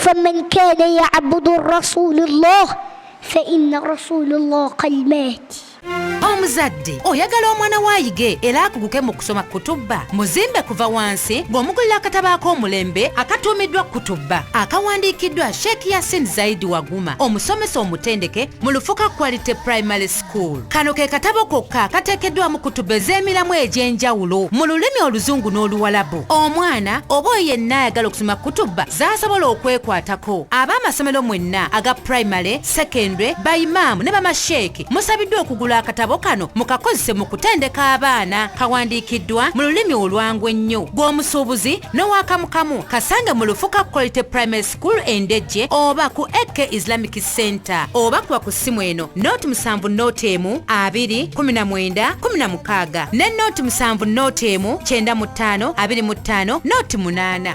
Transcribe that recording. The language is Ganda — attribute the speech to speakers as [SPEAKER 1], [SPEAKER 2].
[SPEAKER 1] فمن كان يعبد الرسول الله فإن رسول الله قد مات.
[SPEAKER 2] Omuzadde oyagala omwana wo ayige era akuguke mu kusoma kutubba, muzimbe kuva wansi ng'omugulira akatabo ak'omulembe akatuumiddwa Kutubba, akawandiikiddwa Sheikh Yasin Zaidi Waguma, omusomesa omutendeke mu Lufuka Quality Primary School. Kano ke katabo kokka akateekeddwamu kutuba ez'emiramu egy'enjawulo mu lulimi Oluzungu n'Oluwalabu, omwana oba oyo yenna ayagala okusoma kutubba z'asobola okwekwatako. Ab'amasomero mwenna aga primary, secondary, bayimaamu ne bamasheeki musabiddwa okugula akatabo kano mukakozese mu kutendeka abaana. Kawandiikiddwa mu lulimi olwangu ennyo. Gw'omusuubuzi n'owakamukamu, kasange mu Lufuka Quality Primary School Endejje oba ku Ek Islamic Center, oba kuba ku ssimu eno 07 01 2 19 16 ne 07 01 95 25 08.